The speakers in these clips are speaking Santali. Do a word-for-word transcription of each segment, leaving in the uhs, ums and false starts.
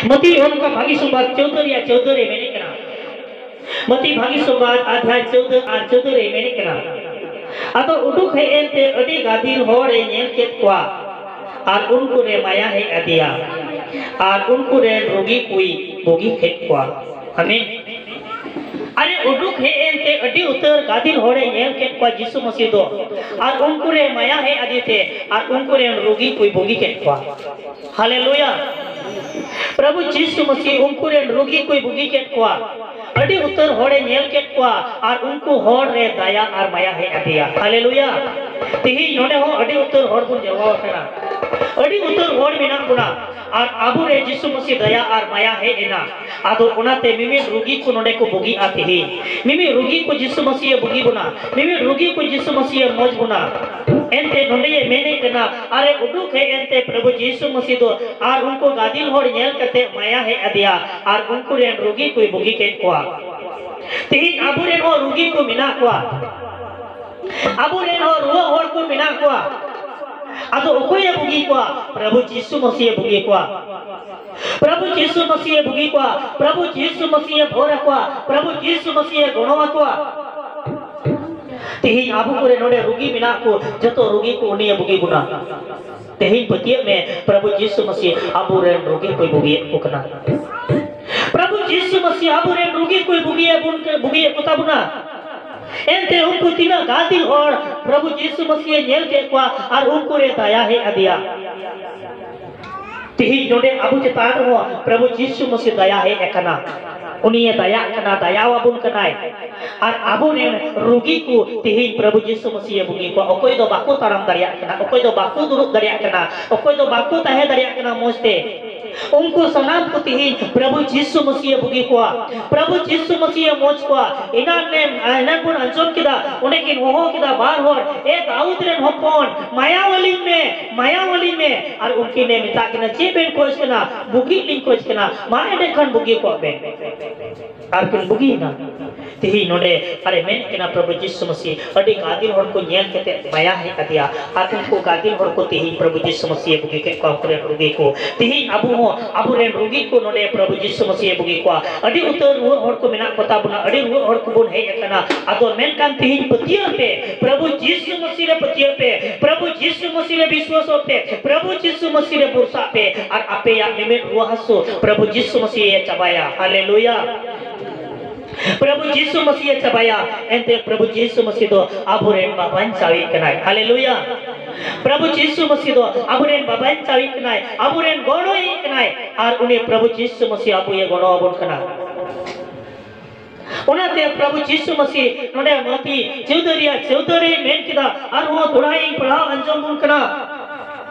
ᱢᱟᱛᱤ ᱚᱱᱠᱟ ᱵᱷᱟᱹᱜᱤ ᱥᱚᱢᱵᱟᱫ ᱪᱳᱫᱽᱫᱚ ᱨᱮᱭᱟᱜ ᱪᱳᱫᱽᱫᱚ ᱨᱮ ᱢᱮᱱᱮᱫ ᱠᱟᱱᱟ᱾ ᱢᱟᱛᱤ ᱵᱷᱟᱹᱜᱤ ᱥᱚᱢᱵᱟᱫ ᱟᱫᱷᱭᱟᱭ ᱪᱳᱫᱽᱫᱚ ᱟᱨ ᱪᱳᱫᱽᱫᱚ ᱨᱮ ᱢᱮᱱᱮᱫ ᱠᱟᱱᱟ, ᱟᱫᱚ ᱩᱰᱩᱠ ᱦᱮᱡ ᱮᱱᱛᱮ ᱟᱹᱰᱤ ᱜᱟᱫᱮᱞ ᱦᱚᱲ ᱮ ᱧᱮᱞ ᱠᱮᱫ ᱠᱚᱣᱟ, ᱟᱨ ᱩᱱᱠᱩ ᱨᱮ ᱢᱟᱭᱟ ᱦᱮᱡ ᱟᱫᱮᱭᱟ, ᱟᱨ ᱩᱱᱠᱩ ᱨᱮᱱ ᱨᱩᱜᱤ ᱠᱚᱭ ᱵᱩᱜᱤ ᱠᱮᱫ ᱠᱚᱣᱟ᱾ ᱟᱢᱮᱱ᱾ ᱟᱨᱮ ᱩᱰᱩᱠ ᱦᱮᱡ ᱮᱱᱛᱮ ᱟᱹᱰᱤ ᱩᱛᱟᱹᱨ ᱜᱟᱫᱮᱞ ᱦᱚᱲᱮ ᱧᱮᱞ ᱠᱮᱫ ᱠᱚᱣᱟ ᱡᱤᱥᱩ ᱢᱟᱹᱥᱤ ᱫᱚ, ᱟᱨ ᱩᱱᱠᱩ ᱨᱮ ᱢᱟᱭᱟ ᱦᱮᱡ ᱟᱫᱮ ᱛᱮ, ᱟᱨ ᱩᱱᱠᱩ ᱨᱮᱱ ᱨᱩᱜᱤ ᱠᱚᱭ ᱵᱩᱜᱤ ᱠᱮᱫ ᱠᱚᱣᱟ᱾ ᱦᱟᱞᱮᱞᱩᱭᱟ᱾ ᱯᱨᱚᱵᱷᱩ ᱡᱤᱥᱩ ᱢᱟᱹᱥᱤ ᱩᱱᱠᱩ ᱨᱮᱱ ᱨᱩᱜᱤ ᱠᱚᱭ ᱵᱩᱜᱤ ᱠᱮᱫ ᱠᱚᱣᱟ᱾ ᱟᱹᱰᱤ ᱩᱛᱟᱹᱨ ᱦᱚᱲᱮ ᱧᱮᱞ ᱠᱮᱫ ᱠᱚᱣᱟ, ᱟᱨ ᱩᱱᱠᱩ ᱦᱚᱲ ᱨᱮ ᱫᱟᱭᱟ ᱟᱨ ᱢᱟᱭᱟ ᱦᱮᱡ ᱟᱫᱮᱭᱟ᱾ ᱦᱟᱞᱮᱞᱩᱭᱟ᱾ ᱛᱮᱦᱮᱧ ᱱᱚᱰᱮ ᱦᱚᱸ ᱟᱹᱰᱤ ᱩᱛᱟᱹᱨ ᱦᱚᱲ ᱵᱚᱱ ᱡᱟᱨᱣᱟ ᱟᱠᱟᱱᱟ, ᱟᱹᱰᱤ ᱩᱛᱟᱹᱨ ᱦᱚᱲ ᱢᱮᱱᱟᱜ ᱵᱚᱱᱟ, ᱟᱨ ᱟᱵᱚᱨᱮ ᱡᱤᱥᱩ ᱢᱟᱹᱥᱤ ᱫᱟᱭᱟ ᱟᱨ ᱢᱟᱭᱟ ᱦᱮᱡ ᱮᱱᱟ᱾ ᱟᱫᱚ ᱚᱱᱟᱛᱮ ᱢᱤᱢᱤᱫ ᱨᱩᱜᱤ ᱠᱚ ᱱᱚᱰᱮ ᱠᱚ ᱵᱩᱜᱤᱜᱼᱟ ᱛᱮᱦᱮᱧ᱾ ᱢᱤᱢᱤᱫ ᱨᱩᱜᱤ ᱠᱚ ᱡᱤᱥᱩ ᱢᱟᱹᱥᱤᱭᱮ ᱵᱩᱜᱤ ᱵᱚᱱᱟ, ᱢᱤᱢᱤᱫ ᱨᱩᱜᱤ ᱠᱚ ᱡᱤᱥᱩ ᱢᱟᱹᱥᱤᱭᱮ ᱢᱚᱡᱽ ᱵᱚᱱᱟ᱾ ᱮᱱᱛᱮ ᱱᱚᱰᱮᱭᱮ ᱢᱮᱱᱮᱫ ᱠᱟᱱᱟ, ᱟᱨᱮ ᱩᱰᱩᱠ ᱦᱮᱡ ᱮᱱᱛᱮ ᱯᱨᱚᱵᱷᱩ ᱡᱤᱥᱩ ᱢᱟᱹᱥᱤ ᱫᱚ, ᱟᱨ ᱩᱱᱠᱩ ᱜᱟᱫᱮᱞ ᱦᱚᱲ ᱧᱮᱞ ᱠᱟᱛᱮ ᱢᱟᱭᱟ ᱦᱮᱡ ᱟᱫᱮᱭᱟ, ᱟᱨ ᱩᱱᱠᱩ ᱨᱮᱱ ᱨᱩᱜᱤ ᱠᱚᱭ ᱵᱩᱜᱤ ᱠᱮᱫ ᱠᱚᱣᱟ᱾ ᱛᱮᱦᱮᱧ ᱟᱵᱚᱨᱮᱱ ᱦᱚᱸ ᱨᱩᱜᱤ ᱠᱚ ᱢᱮᱱᱟᱜ ᱠᱚᱣᱟ, ᱟᱵᱚᱨᱮᱱ ᱦᱚᱸ ᱨᱩᱣᱟᱹ ᱦᱚᱲ ᱠᱚ ᱢᱮᱱᱟᱜ ᱠᱚᱣᱟ᱾ ᱟᱫᱚ ᱚᱠᱚᱭᱮ ᱵᱩᱜᱤ ᱠᱚᱣᱟ? ᱯᱨᱚᱵᱷᱩ ᱡᱤᱥᱩ ᱢᱟᱹᱥᱤᱭᱮ ᱵᱩᱜᱤ ᱠᱚᱣᱟ᱾ ᱯᱨᱚᱵᱷᱩ ᱡᱤᱥᱩ ᱢᱟᱹᱥᱤᱭᱮ ᱵᱩᱜᱤ ᱠᱚᱣᱟ, ᱯᱨᱚᱵᱷᱩ ᱡᱤᱥᱩ ᱢᱟᱹᱥᱤᱭᱮ ᱵᱷᱳᱨ ᱟᱠᱚᱣᱟ, ᱯᱨᱚᱵᱷᱩ ᱡᱤᱥᱩ ᱢᱟᱹᱥᱤᱭᱮ ᱜᱚᱲᱚ ᱟᱠᱚᱣᱟ᱾ ᱛᱮᱦᱮᱧ ᱟᱵᱚ ᱠᱚᱨᱮ ᱱᱚᱰᱮ ᱨᱩᱜᱤ ᱢᱮᱱᱟᱜ ᱠᱚ, ᱡᱚᱛᱚ ᱨᱩᱜᱤ ᱠᱚ ᱩᱱᱤᱭᱮ ᱵᱩᱜᱤ ᱵᱚᱱᱟ᱾ ᱛᱮᱦᱮᱧ ᱯᱟᱹᱛᱭᱟᱹᱜ ᱢᱮ, ᱯᱨᱚᱵᱷᱩ ᱡᱤᱥᱩ ᱢᱟᱹᱥᱤ ᱟᱵᱚᱨᱮᱱ ᱨᱩᱜᱤ ᱠᱚᱭ ᱵᱩᱜᱤᱭᱮᱫ ᱠᱚ ᱠᱟᱱᱟ᱾ ᱯᱨᱚᱵᱷᱩ ᱡᱤᱥᱩ ᱢᱟᱹᱥᱤ ᱟᱵᱚᱨᱮᱱ ᱨᱩᱜᱤ ᱠᱚᱭ ᱵᱩᱜᱤᱭᱮᱫ ᱵᱚᱱ, ᱵᱩᱜᱤᱭᱮᱫ ᱠᱚ ᱛᱟᱵᱚᱱᱟ᱾ ᱮᱱᱛᱮ ᱩᱱᱠᱩ ᱛᱤᱱᱟᱹᱜ ᱜᱟᱫᱮᱞ ᱦᱚᱲ ᱯᱨᱚᱵᱷᱩ ᱡᱤᱥᱩ ᱢᱟᱹᱥᱤᱭᱮ ᱧᱮᱞ ᱠᱮᱫ ᱠᱚᱣᱟ, ᱟᱨ ᱩᱱᱠᱩ ᱨᱮ ᱫᱟᱭᱟ ᱦᱮᱡ ᱟᱫᱮᱭᱟ᱾ ᱛᱮᱦᱮᱧ ᱱᱚᱰᱮ ᱟᱵᱚ ᱪᱮᱛᱟᱱ ᱨᱮᱦᱚᱸ ᱯᱨᱚᱵᱷᱩ ᱡᱤᱥᱩ ᱢᱟᱹᱥᱤ ᱫᱟᱭᱟ ᱦᱮᱡ ᱟᱠᱟᱱᱟ᱾ ᱩᱱᱤᱭᱮ ᱫᱟᱭᱟᱜ ᱠᱟᱱᱟ, ᱫᱟᱭᱟᱣᱟᱵᱚᱱ ᱠᱟᱱᱟᱭ᱾ ᱟᱨ ᱟᱵᱚᱨᱮᱱ ᱨᱩᱜᱤ ᱠᱚ ᱛᱮᱦᱮᱧ ᱯᱨᱚᱵᱷᱩ ᱡᱤᱥᱩ ᱢᱟᱹᱥᱤᱭᱮ ᱵᱩᱜᱤ ᱠᱚᱣᱟ᱾ ᱚᱠᱚᱭ ᱫᱚ ᱵᱟᱠᱚ ᱛᱟᱲᱟᱢ ᱫᱟᱲᱮᱭᱟᱜ ᱠᱟᱱᱟ, ᱚᱠᱚᱭ ᱫᱚ ᱵᱟᱠᱚ ᱫᱩᱲᱩᱵ ᱫᱟᱲᱮᱭᱟᱜ ᱠᱟᱱᱟ, ᱚᱠᱚᱭ ᱫᱚ ᱵᱟᱠᱚ ᱛᱟᱦᱮᱸ ᱫᱟᱲᱮᱭᱟᱜ ᱠᱟᱱᱟ ᱢᱚᱡᱽ ᱛᱮ᱾ ᱩᱱᱠᱩ ᱥᱟᱱᱟᱢ ᱠᱚ ᱛᱮᱦᱮᱧ ᱯᱨᱚᱵᱷᱩ ᱡᱤᱥᱩ ᱢᱟᱹᱥᱤᱭᱮ ᱵᱩᱜᱤ ᱠᱚᱣᱟ, ᱯᱨᱚᱵᱷᱩ ᱡᱤᱥᱩ ᱢᱟᱹᱥᱤᱭᱮ ᱢᱚᱡᱽ ᱠᱚᱣᱟ᱾ ᱮᱱᱟᱱ ᱮᱢ, ᱮᱱᱟᱱ ᱵᱚᱱ ᱟᱸᱡᱚᱢ ᱠᱮᱫᱟ, ᱚᱸᱰᱮ ᱠᱤᱱ ᱦᱚᱦᱚ ᱠᱮᱫᱟ ᱵᱟᱨ ᱦᱚᱲ, "ᱮ ᱫᱟᱣᱩᱫ ᱨᱮᱱ ᱦᱚᱯᱚᱱ, ᱢᱟᱭᱟᱣᱟᱞᱤᱧ ᱢᱮ, ᱢᱟᱭᱟᱣᱟᱞᱤᱧ ᱢᱮ᱾" ᱟᱨ ᱩᱱᱠᱤᱱ ᱮ ᱢᱮᱛᱟ ᱠᱤᱱᱟ, "ᱪᱮᱫ ᱵᱮᱱ ᱠᱷᱚᱡᱽ ᱠᱟᱱᱟ? ᱵᱩᱜᱤᱜ ᱞᱤᱧ ᱠᱷᱚᱡᱽ ᱠᱟᱱᱟ, ᱢᱟ ᱮᱸᱰᱮᱠᱷᱟᱱ ᱵᱩᱜᱤ ᱠᱚᱜ ᱵᱮᱱ᱾" ᱟᱨ ᱠᱤᱱ ᱵᱩᱜᱤᱭᱮᱱᱟ᱾ ᱛᱮᱦᱮᱧ ᱱᱚᱰᱮ ᱟᱨᱮ ᱢᱮᱱ ᱠᱟᱱᱟ ᱯᱨᱚᱵᱷᱩ ᱡᱤᱥᱩ ᱢᱟᱹᱥᱤ, ᱟᱹᱰᱤ ᱜᱟᱫᱮᱞ ᱦᱚᱲ ᱠᱚ ᱧᱮᱞ ᱠᱟᱛᱮ ᱢᱟᱭᱟ ᱦᱮᱡ ᱟᱫᱮᱭᱟ᱾ ᱟᱨ ᱩᱱᱠᱩ ᱜᱟᱫᱮᱞ ᱦᱚᱲ ᱠᱚ ᱛᱮᱦᱮᱧ ᱯᱨᱚᱵᱷᱩ ᱡᱤᱥᱩ ᱢᱟᱹᱥᱤ ᱵᱩᱜᱤ ᱠᱮᱫ ᱠᱚᱣᱟ, ᱩᱱᱠᱩ ᱨᱮᱱ ᱨᱩᱜᱤ ᱠᱚ᱾ ᱛᱮᱦᱮᱧ ᱟᱵᱚ ᱦᱚᱸ ᱟᱵᱚᱨᱮᱱ ᱨᱩᱜᱤ ᱠᱚ ᱱᱚᱰᱮ ᱯᱨᱚᱵᱷᱩ ᱡᱤᱥᱩ ᱢᱟᱹᱥᱤ ᱵᱩᱜᱤ ᱠᱚᱣᱟ᱾ ᱟᱹᱰᱤ ᱩᱛᱟᱹᱨ ᱨᱩᱣᱟᱹᱜ ᱦᱚᱲ ᱠᱚ ᱢᱮᱱᱟᱜ ᱠᱚᱛᱟ ᱵᱚᱱᱟ, ᱟᱹᱰᱤ ᱨᱩᱣᱟᱹᱜ ᱦᱚᱲ ᱠᱚᱵᱚᱱ ᱦᱮᱡ ᱟᱠᱟᱱᱟ᱾ ᱟᱫᱚ ᱢᱮᱱᱠᱷᱟᱱ ᱛᱮᱦᱮᱧ ᱯᱟᱹᱛᱭᱟᱹᱣ ᱯᱮ, ᱯᱨᱚᱵᱷᱩ ᱡᱤᱥᱩ ᱢᱟᱹᱥᱤ ᱨᱮ ᱯᱟᱹᱛᱭᱟᱹᱣ ᱯᱮ, ᱯᱨᱚᱵᱷᱩ ᱡᱤᱥᱩ ᱢᱟᱹᱥᱤ ᱨᱮ ᱵᱤᱥᱣᱟᱥᱚᱜ ᱯᱮ, ᱯᱨᱚᱵᱷᱩ ᱡᱤᱥᱩ ᱢᱟᱹᱥᱤ ᱨᱮ ᱵᱷᱚᱨᱥᱟᱜ ᱯᱮ, ᱟᱨ ᱟᱯᱮᱭᱟᱜ ᱢᱤᱢᱤᱫ ᱨᱩᱣᱟᱹ ᱦᱟᱹᱥᱩ ᱯᱨᱚᱵᱷᱩ ᱡᱤᱥᱩ ᱢᱟᱹᱥᱤ ᱮ ᱪᱟᱵᱟᱭᱟ᱾ ᱦᱟᱞᱮᱞᱩᱭᱟ᱾ ᱯᱨᱚᱵᱷᱩ ᱡᱤᱥᱩ ᱢᱟᱹᱥᱤ ᱮ ᱪᱟᱵᱟᱭᱟ᱾ ᱮᱱᱛᱮ ᱯᱨᱚᱵᱷᱩ ᱡᱤᱥᱩ ᱢᱟᱹᱥᱤ ᱫᱚ ᱟᱵᱚᱨᱮᱱ ᱵᱟᱵᱟᱧᱪᱟᱣᱤᱡ ᱠᱟᱱᱟᱭ᱾ ᱦᱟᱞᱮᱞᱩᱭᱟ᱾ ᱯᱨᱚᱵᱷᱩ ᱡᱤᱥᱩ ᱢᱟᱹᱥᱤ ᱫᱚ ᱟᱵᱚᱨᱮᱱ ᱵᱟᱵᱟᱧᱪᱟᱣᱤᱡ ᱠᱟᱱᱟᱭ, ᱟᱵᱚᱨᱮᱱ ᱜᱚᱲᱚᱭᱤᱡ ᱠᱟᱱᱟᱭ᱾ ᱟᱨ ᱩᱱᱤ ᱯᱨᱚᱵᱷᱩ ᱡᱤᱥᱩ ᱢᱟᱹᱥᱤ ᱟᱵᱚᱭᱮ ᱜᱚᱲᱚ ᱟᱵᱚᱱ ᱠᱟᱱᱟ᱾ ᱚᱱᱟᱛᱮ ᱯᱨᱚᱵᱷᱩ ᱡᱤᱥᱩ ᱢᱟᱹᱥᱤ ᱱᱚᱰᱮ ᱢᱟᱹᱛᱤ ᱪᱳᱣᱫᱟᱹᱨᱤᱭᱟ ᱪᱳᱣᱫᱟᱹᱨᱤ ᱢᱮᱱ ᱠᱮᱫᱟ, ᱟᱨᱦᱚᱸ ᱫᱚᱦᱲᱟᱭᱤᱧ ᱯᱟᱲᱦᱟᱣ ᱟᱸᱡᱚᱢ ᱵᱚᱱ ᱠᱟᱱᱟ᱾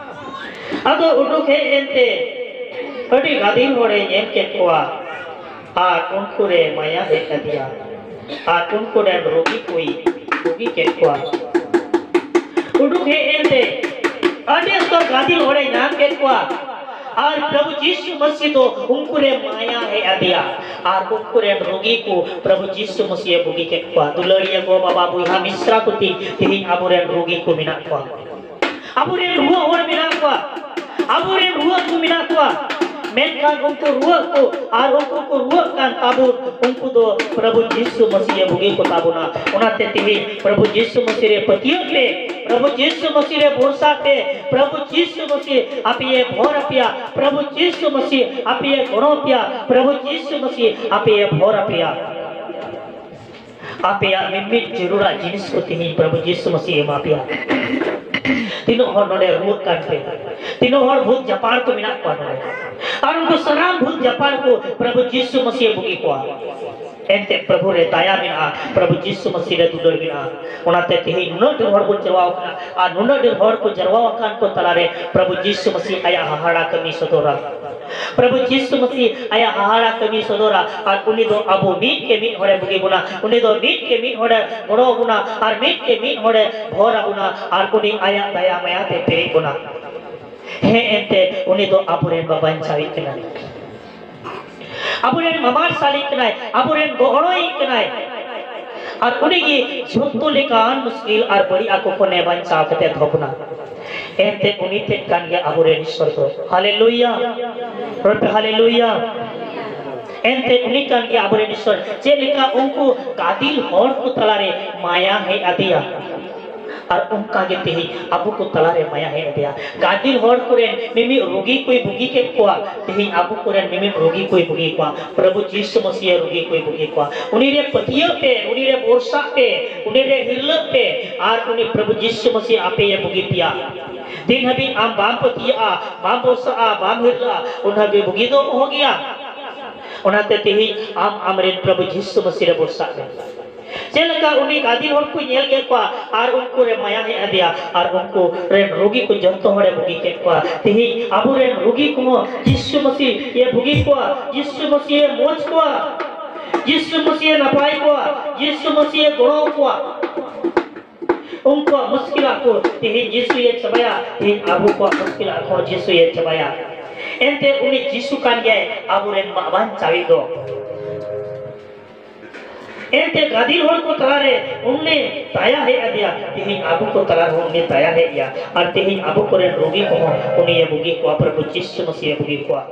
ᱟᱫᱚ ᱩᱰᱩᱠ ᱦᱮᱡ ᱮᱱᱛᱮ ᱟᱹᱰᱤ ᱜᱟᱫᱮᱞ ᱦᱚᱲᱮ ᱧᱮᱞ ᱠᱮᱫ ᱠᱚᱣᱟ, ᱟᱨ ᱩᱱᱠᱩ ᱨᱮ ᱢᱟᱭᱟ ᱦᱮᱡ ᱟᱫᱮᱭᱟ, ᱟᱨ ᱩᱱᱠᱩ ᱨᱮᱱ ᱨᱩᱜᱤ ᱠᱚᱭ ᱵᱩᱜᱤ ᱠᱮᱫ ᱠᱚᱣᱟ᱾ ᱩᱰᱩᱠ ᱦᱮᱡ ᱮᱱᱛᱮ ᱟᱹᱰᱤ ᱩᱥᱛᱟᱹᱨ ᱜᱟᱫᱮᱞ ᱦᱚᱲᱮ ᱧᱟᱢ ᱠᱮᱫ ᱠᱚᱣᱟ, ᱟᱨ ᱯᱨᱚᱵᱷᱩ ᱡᱤᱥᱩ ᱢᱟᱹᱥᱤ ᱫᱚ ᱩᱱᱠᱩ ᱨᱮ ᱢᱟᱭᱟ ᱦᱮᱡ ᱟᱫᱮᱭᱟ, ᱟᱨ ᱩᱱᱠᱩ ᱨᱮᱱ ᱨᱩᱜᱤ ᱠᱚ ᱯᱨᱚᱵᱷᱩ ᱡᱤᱥᱩ ᱢᱟᱹᱥᱤ ᱮ ᱵᱩᱜᱤ ᱠᱮᱫ ᱠᱚᱣᱟ᱾ ᱫᱩᱞᱟᱹᱲᱤᱭᱟᱹ ᱜᱚ ᱵᱟᱵᱟ ᱵᱚᱭᱦᱟ ᱢᱤᱥᱨᱟ ᱠᱚ, ᱛᱮᱦᱮᱧ ᱟᱵᱚᱨᱮᱱ ᱨᱩᱜᱤ ᱠᱚ ᱢᱮᱱᱟᱜ ᱠᱚᱣᱟ, ᱟᱵᱚᱨᱮᱱ ᱨᱩᱣᱟᱹ ᱦᱚᱲ ᱢᱮᱱᱟᱜ ᱠᱚᱣᱟ, ᱟᱵᱚᱨᱮᱱ ᱨᱩᱣᱟᱹ ᱠᱚ ᱢᱮᱱᱟᱜ ᱠᱚᱣᱟ᱾ ᱢᱮᱱᱠᱷᱟᱱ ᱩᱱᱠᱩ ᱨᱩᱣᱟᱹ ᱠᱚ ᱟᱨ ᱩᱱᱠᱩ ᱠᱚ ᱨᱩᱣᱟᱹᱜ ᱠᱟᱱ ᱛᱟᱵᱚᱱ, ᱩᱱᱠᱩ ᱫᱚ ᱯᱨᱚᱵᱷᱩ ᱡᱤᱥᱩ ᱢᱟᱹᱥᱤ ᱮ ᱵᱩᱜᱤ ᱠᱚ ᱛᱟᱵᱚᱱᱟ᱾ ᱚᱱᱟᱛᱮ ᱛᱮᱦᱮᱧ ᱯᱨᱚᱵᱷᱩ ᱡᱤᱥᱩ ᱢᱟᱹᱥᱤ ᱨᱮ ᱯᱟᱹᱛᱭᱟᱹᱣ ᱯᱮ, ᱯᱨᱚᱵᱷᱩ ᱡᱤᱥᱩ ᱢᱟᱹᱥᱤ ᱨᱮ ᱵᱷᱚᱨᱥᱟ ᱯᱮ, ᱯᱨᱚᱵᱷᱩ ᱡᱤᱥᱩ ᱢᱟᱹᱥᱤ ᱟᱯᱮᱭᱮ ᱵᱷᱚᱨ ᱟᱯᱮᱭᱟ, ᱯᱨᱚᱵᱷᱩ ᱡᱤᱥᱩ ᱢᱟᱹᱥᱤ ᱟᱯᱮᱭᱮ ᱜᱚᱲᱚ ᱟᱯᱮᱭᱟ, ᱯᱨᱚᱵᱷᱩ ᱡᱤᱥᱩ ᱢᱟᱹᱥᱤ ᱟᱯᱮᱭᱮ ᱵᱷᱚᱨ ᱟᱯᱮᱭᱟ᱾ ᱟᱯᱮᱭᱟᱜ ᱢᱤᱢᱤᱫ ᱡᱟᱹᱨᱩᱲᱟᱜ ᱡᱤᱱᱤᱥ ᱠᱚ ᱛᱮᱦᱮᱧ ᱯᱨᱚᱵᱷᱩ ᱡᱤᱥᱩ ᱢᱟᱹᱥᱤ ᱮᱢᱟ ᱯᱮᱭᱟ᱾ ᱛᱤᱱᱟᱹᱜ ᱦᱚᱲ ᱱᱚᱰᱮ ᱨᱩᱣᱟᱹᱜ ᱠᱟᱱ ᱯᱮ, ᱛᱤᱱᱟᱹᱜ ᱦᱚᱲ ᱵᱷᱩᱛ ᱡᱟᱯᱟᱲ ᱠᱚ ᱢᱮᱱᱟᱜ ᱠᱚᱣᱟ ᱱᱚᱰᱮ, ᱟᱨ ᱩᱱᱠᱩ ᱥᱟᱱᱟᱢ ᱵᱷᱩᱛ ᱡᱟᱯᱟᱲ ᱠᱚ ᱯᱨᱚᱵᱷᱩ ᱡᱤᱥᱩ ᱢᱟᱹᱥᱤ ᱮ ᱵᱩᱜᱤ ᱠᱚᱣᱟ᱾ ᱮᱱᱛᱮ ᱯᱨᱚᱵᱷᱩ ᱨᱮ ᱫᱟᱭᱟ ᱢᱮᱱᱟᱜᱼᱟ, ᱯᱨᱚᱵᱷᱩ ᱡᱤᱥᱩ ᱢᱟᱹᱥᱤ ᱨᱮ ᱫᱩᱞᱟᱹᱲ ᱢᱮᱱᱟᱜᱼᱟ᱾ ᱚᱱᱟᱛᱮ ᱛᱮᱦᱮᱧ ᱱᱩᱱᱟᱹᱜ ᱰᱷᱮᱨ ᱦᱚᱲ ᱵᱚᱱ ᱡᱟᱨᱣᱟ ᱟᱠᱟᱱᱟ, ᱟᱨ ᱱᱩᱱᱟᱹᱜ ᱰᱷᱮᱨ ᱦᱚᱲ ᱠᱚ ᱡᱟᱨᱣᱟ ᱟᱠᱟᱱ ᱠᱚ ᱛᱟᱞᱟᱨᱮ ᱯᱨᱚᱵᱷᱩ ᱡᱤᱥᱩ ᱢᱟᱹᱥᱤ ᱟᱭᱟᱜ ᱦᱟᱦᱟᱲᱟ ᱠᱟᱹᱢᱤ ᱥᱚᱫᱚᱨᱟ᱾ ᱯᱨᱚᱵᱷᱩ ᱡᱤᱥᱩ ᱢᱟᱹᱥᱤ ᱟᱭᱟᱜ ᱦᱟᱦᱟᱲᱟ ᱠᱟᱹᱢᱤ ᱥᱚᱫᱚᱨᱟ, ᱟᱨ ᱩᱱᱤ ᱫᱚ ᱟᱵᱚ ᱢᱤᱫ ᱜᱮ ᱢᱤᱫ ᱦᱚᱲᱮ ᱵᱩᱜᱤ ᱵᱚᱱᱟ, ᱩᱱᱤ ᱫᱚ ᱢᱤᱫ ᱜᱮ ᱢᱤᱫ ᱦᱚᱲᱮ ᱜᱚᱲᱚ ᱟᱵᱚᱱᱟ, ᱟᱨ ᱢᱤᱫ ᱜᱮ ᱢᱤᱫ ᱦᱚᱲᱮ ᱵᱷᱚᱨ ᱟᱵᱚᱱᱟ, ᱟᱨ ᱩᱱᱤ ᱟᱭᱟᱜ ᱫᱟᱭᱟ ᱢᱟᱭᱟ ᱛᱮ ᱯᱮᱨᱮᱡ ᱵᱚᱱᱟ᱾ ᱦᱮᱸ, ᱮᱱᱛᱮ ᱩᱱᱤ ᱫᱚ ᱟᱵᱚᱨᱮᱱ ᱵᱟᱵᱟᱧᱪᱟᱣᱤᱡ ᱠᱟᱱᱟᱭ, ᱟᱵᱚᱨᱮᱱ ᱢᱟᱢᱟᱨ ᱥᱟᱞᱤᱡ ᱠᱟᱱᱟᱭ, ᱟᱵᱚᱨᱮᱱ ᱜᱚᱲᱚᱭᱤᱡ ᱠᱟᱱᱟᱭ᱾ ᱟᱨ ᱩᱱᱤ ᱜᱮ ᱡᱷᱚᱛᱚ ᱞᱮᱠᱟᱱ ᱢᱩᱥᱠᱤᱞ ᱟᱨ ᱵᱟᱹᱲᱤᱡ ᱟᱠᱚ ᱠᱷᱚᱱᱮ ᱵᱟᱧᱪᱟᱣ ᱠᱟᱛᱮ ᱫᱚᱦᱚ ᱵᱚᱱᱟ᱾ ᱮᱱᱛᱮ ᱩᱱᱤ ᱛᱮᱫ ᱠᱟᱱ ᱜᱮᱭᱟ ᱟᱵᱚᱨᱮᱱ ᱤᱥᱥᱚᱨ ᱫᱚ᱾ ᱦᱟᱞᱮᱞᱩᱭᱟ᱾ ᱨᱚᱲ ᱯᱮ, ᱦᱟᱞᱮᱞᱩᱭᱟ᱾ ᱮᱱᱛᱮ ᱩᱱᱤ ᱠᱟᱱ ᱜᱮᱭᱟ ᱟᱵᱚᱨᱮᱱ ᱤᱥᱥᱚᱨ᱾ ᱪᱮᱫ ᱞᱮᱠᱟ ᱩᱱᱠᱩ ᱜᱟᱫᱤᱞ ᱦᱚᱲ ᱠᱚ ᱛᱟᱞᱟᱨᱮ ᱢᱟᱭᱟ ᱦᱮᱡ ᱟᱫᱮᱭᱟ, ᱟᱨ ᱚᱱᱠᱟ ᱜᱮ ᱛᱮᱦᱮᱧ ᱟᱵᱚ ᱠᱚ ᱛᱟᱞᱟᱨᱮ ᱢᱟᱭᱟ ᱦᱮᱡ ᱟᱫᱮᱭᱟ᱾ ᱜᱟᱫᱤᱞ ᱦᱚᱲ ᱠᱚᱨᱮᱱ ᱢᱤᱢᱤᱫ ᱨᱩᱜᱤ ᱠᱚᱭ ᱵᱩᱜᱤ ᱠᱮᱫ ᱠᱚᱣᱟ, ᱛᱮᱦᱮᱧ ᱟᱵᱚ ᱠᱚᱨᱮᱱ ᱢᱤᱢᱤᱫ ᱨᱩᱜᱤ ᱠᱚᱭ ᱵᱩᱜᱤ ᱠᱚᱣᱟ᱾ ᱯᱨᱚᱵᱷᱩ ᱡᱤᱥᱩ ᱢᱟᱥᱤᱦ ᱨᱩᱜᱤ ᱠᱚᱭ ᱵᱩᱜᱤ ᱠᱚᱣᱟ᱾ ᱩᱱᱤ ᱨᱮ ᱯᱟᱹᱛᱭᱟᱹᱣ ᱯᱮ, ᱩᱱᱤ ᱨᱮ ᱵᱷᱚᱨᱥᱟᱜ ᱯᱮ, ᱩᱱᱤ ᱨᱮ ᱦᱤᱨᱞᱟᱹᱜ ᱯᱮ, ᱟᱨ ᱩᱱᱤ ᱯᱨᱚᱵᱷᱩ ᱡᱤᱥᱩ ᱢᱟᱥᱤᱦ ᱟᱯᱮᱭᱮ ᱵᱩᱜᱤ ᱯᱮᱭᱟ᱾ ᱫᱤᱱ ᱦᱟᱹᱵᱤᱡ ᱟᱢ ᱵᱟᱢ ᱯᱟᱹᱛᱭᱟᱹᱜᱼᱟ, ᱵᱟᱢ ᱵᱷᱚᱨᱥᱟᱜᱼᱟ, ᱵᱟᱢ ᱦᱤᱨᱞᱟᱹᱜᱼᱟ, ᱩᱱ ᱦᱟᱹᱵᱤᱡ ᱵᱩᱜᱤ ᱫᱚ ᱚᱦᱚ ᱜᱮᱭᱟ᱾ ᱚᱱᱟᱛᱮ ᱛᱮᱦᱮᱧ ᱟᱢ ᱟᱢᱨᱮᱱ ᱯᱨᱚᱵᱷᱩ ᱡᱤᱥᱩ ᱢᱟᱥᱤᱦ ᱨᱮ ᱵᱷᱚᱨᱥᱟᱜ ᱢᱮ᱾ ᱪᱮᱫ ᱞᱮᱠᱟ ᱩᱱᱤ ᱜᱟᱫᱤᱞ ᱦᱚᱲ ᱠᱚ ᱧᱮᱞ ᱠᱮᱫ ᱠᱚᱣᱟ ᱟᱨ ᱩᱱᱠᱩ ᱨᱮ ᱢᱟᱭᱟ ᱦᱮᱡ ᱟᱫᱮᱭᱟ ᱟᱨ ᱩᱱᱠᱩ ᱨᱮᱱ ᱨᱩᱜᱤ ᱠᱚ ᱡᱚᱛᱚ ᱦᱚᱲᱮ ᱵᱩᱜᱤ ᱠᱮᱫ ᱠᱚᱣᱟ᱾ ᱛᱮᱦᱮᱧ ᱟᱵᱚᱨᱮᱱ ᱨᱩᱜᱤ ᱠᱚᱦᱚᱸ ᱡᱤᱥᱩ ᱢᱟᱹᱥᱤ ᱮ ᱵᱩᱜᱤ ᱠᱚᱣᱟ, ᱡᱤᱥᱩ ᱢᱟᱹᱥᱤ ᱮ ᱢᱚᱡᱽ ᱠᱚᱣᱟ, ᱡᱤᱥᱩ ᱢᱟᱹᱥᱤ ᱮ ᱱᱟᱯᱟᱭ ᱠᱚᱣᱟ, ᱡᱤᱥᱩ ᱢᱟᱹᱥᱤ ᱮ ᱜᱚᱲᱚ ᱠᱚᱣᱟ᱾ ᱩᱱᱠᱩᱣᱟᱜ ᱢᱩᱥᱠᱤᱞᱟᱜ ᱠᱚ ᱛᱮᱦᱮᱧ ᱡᱤᱥᱩ ᱮ ᱪᱟᱵᱟᱭᱟ, ᱛᱮᱦᱮᱧ ᱟᱵᱚ ᱠᱚᱣᱟᱜ ᱢᱩᱥᱠᱤᱞᱟᱜ ᱠᱚ ᱡᱤᱥᱩ ᱮ ᱪᱟᱵᱟᱭᱟ᱾ ᱮᱱᱛᱮ ᱩᱱᱤ ᱡᱤᱥᱩ ᱠᱟᱱ ᱜᱮᱭᱟᱭ ᱟᱵᱚᱨᱮᱱ ᱢᱟ ᱵᱟᱧᱪᱟᱣᱤᱡ ᱫᱚ᱾ ᱮᱱᱛᱮ ᱜᱟᱫᱤᱞ ᱦᱚᱲ ᱠᱚ ᱛᱟᱞᱟᱨᱮ ᱩᱱᱤ ᱫᱟᱭᱟ ᱦᱮᱡ ᱟᱫᱮᱭᱟ, ᱛᱮᱦᱮᱧ ᱟᱵᱚ ᱠᱚ ᱛᱟᱞᱟ ᱨᱮᱦᱚᱸ ᱩᱱᱤ ᱫᱟᱭᱟ ᱦᱮᱡ ᱟᱭᱟ᱾ ᱟᱨ ᱛᱮᱦᱮᱧ ᱟᱵᱚ ᱠᱚᱨᱮᱱ ᱨᱩᱜᱤ ᱠᱚᱦᱚᱸ ᱩᱱᱤᱭᱮ ᱵᱩᱜᱤ ᱠᱚᱣᱟ, ᱯᱨᱚᱵᱷᱩ ᱡᱤᱥᱩ ᱢᱟᱹᱥᱤᱦ ᱮ ᱵᱩᱜᱤ ᱠᱚᱣᱟ᱾